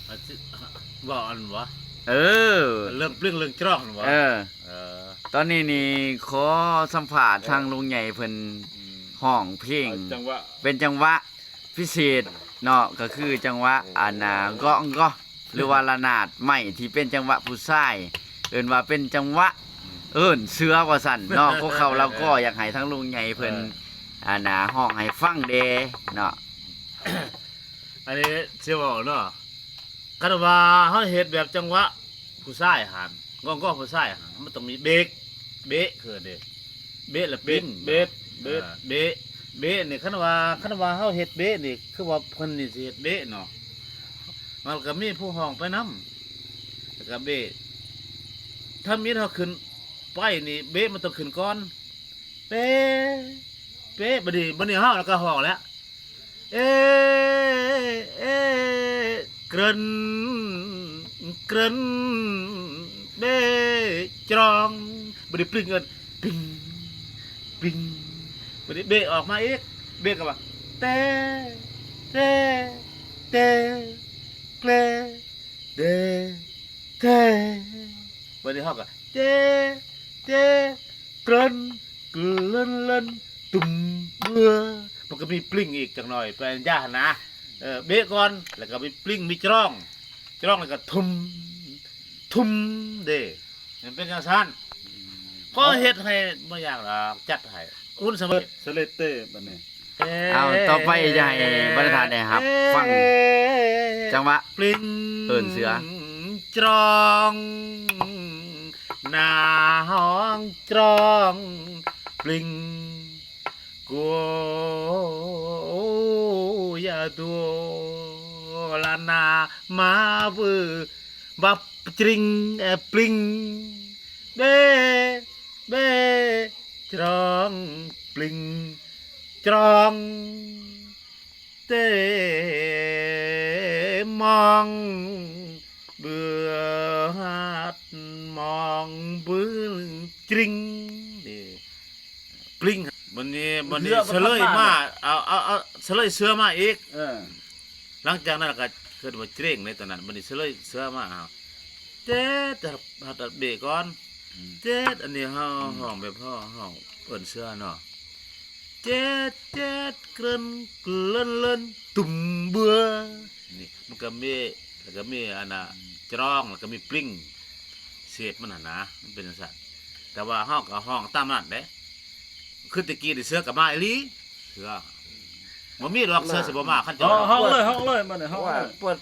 ເວົ້າອັນຫວາ ເອີ ເລື່ອງເລື່ອງເລື່ອງຈອງຫັ້ນຫວາ ເອີ ເອີ ຕອນນີ້ນີ້ຂໍສຳພາດທາງລຸງໃຫຍ່ເພິ່ນ ອືມ ຮ້ອງເພງ ເອົາຈັງຫວະ ເປັນຈັງຫວະພິເສດເນາະ ກໍຄືຈັງຫວະ ເອີ ອັນນ່າ ເກາະເກາະ ຫຼືວ່າລະນາດໄມ້ທີ່ເປັນຈັງຫວະຜູ້ຊາຍ ເອີ້ນວ່າເປັນຈັງຫວະ ອືມ ເອີ້ນເສືອວ່າຊັ້ນເນາະ ພວກເຂົາລາວກໍຢາກໃຫ້ທາງລຸງໃຫຍ່ເພິ່ນ ເອີ ອັນນ່າ ຮ້ອງໃຫ້ຟັງແດ່ເນາະ. ອັນນີ້ຊິເວົ້າເນາະ ຄັນວ່າເຮົາເຮັດແບບຈັງຫວະຜູ້ຊາຍຫັ້ນ ກ້ອງໆ ຜູ້ຊາຍຫັ້ນ ມັນຕ້ອງມີເບກ ເບກຄືເດ້ ເບກລະປິງ ເບກ ເບກ ເບກ ເອອ ເບກ ເບກນີ້ ຄັນວ່າ ຄັນວ່າເຮົາເຮັດເບກນີ້ ຄືວ່າເພິ່ນນີ້ຊິເຮັດເບກເນາະ ມັນກໍມີຜູ້ຮ້ອງໄປນຳ ແລ້ວກໍເບກ ທຳອິດເຮົາຂຶ້ນໄປນີ້ ເບກມັນຕ້ອງຂຶ້ນກ່ອນ ເປ ເປ ບັດນີ້ ບັດນີ້ເຮົາລະກະຮ້ອງແລ້ວ ເອ ເອ ເກຣິນ ເກຣິນ ເບ ຈອງ ບັດນີ້ປຶ້ງເອີ້ນ ປິງ ປິງ ບັດນີ້ເບກອອກມາອີກ ເບກກໍວ່າ ເຕ ເຕ ເຕ ເກ ເດ ເຕ ບັດນີ້ເຮົາກໍ ເຕ ເຕ ເກຣິນ ເກຣິນເລີນ ຕຸ້ມ ເບືອ ມັນກໍມີປລິງອີກຈັກໜ່ອຍ ໄປອັນຢາຫັ້ນນະ ເອີ ເບກກ່ອນ ແລ້ວກໍມີປລິງ ມີຈອງ ຈອງ ແລ້ວກໍທຸມ ທຸມ ເດ້ ມັນເປັນຈັ່ງຊັ້ນ ອືມ ຂໍເຮັດໃຫ້ບໍ່ຍາກດອກ ຈັດໃຫ້ ອຸ່ນສະເໝີ ສະເລັດເຕ ບັດນີ້ ເອົາ ຕໍ່ໄປຈະໃຫ້ບັນດາທ່ານໄດ້ຮັບຟັງ ເອີ ຈັງຫວະ ປລິງ ເອີ້ນເສືອ ຈອງ ໜ້າຮ້ອງຈອງ ປລິງ ໂກ ຢາໂຕ ລະນາ ມາ ວື ບັບ ຈຣິງ ເອ ປລິງ ເບ ເບ ຈອງ ປລິງ ຈອງ ເຕ ມອງ ເບືອ ຮັດ ມອງ ບຶງ ຈຣິງ ນີ້ ປລິງ ບັດນີ້ ບັດນີ້ສະເລີຍມາ ເອົາ ເອົາ ເອົາສະເລີຍເສືອມາອີກ ເອີ ຫຼັງຈາກນັ້ນກໍເອີ້ນວ່າເຈຣງໃນຕອນນັ້ນ ບັດນີ້ສະເລີຍເສືອມາ ເຈັດ ຮັດເບກກ່ອນ ອືມ ເຈັດ ອັນນີ້ເຮົາ ອືມ ຮ້ອງແບບເຮົາຮ້ອງເອີ້ນເສືອເນາະ ເຈັດ ເຈັດ ເກຣິນ ເກຣິນເລີນ ຕຸ້ມ ເບືອ ນີ້ ມັນກໍມີ ແລ້ວກໍມີອັນນ່າ ອືມ ຈອງ ແລ້ວກໍມີປລິງ ເຊບມັນຫັ້ນນະ ມັນເປັນຈັ່ງຊັ້ນ ແຕ່ວ່າເຮົາກໍຮ້ອງຕາມນັ້ນເດ້ ຄືແຕ່ກີ້ນີ້ເສືອກໍມາອີ່ຫຼີ ເສືອ ບໍ່ມີດອກເສືອຊິບໍ່ມາ ຄັນເຈົ້າ ຮ້ອງເລີຍ ຮ້ອງເລີຍ ບັດນີ້ຮ້ອງເລີຍ ເປີດ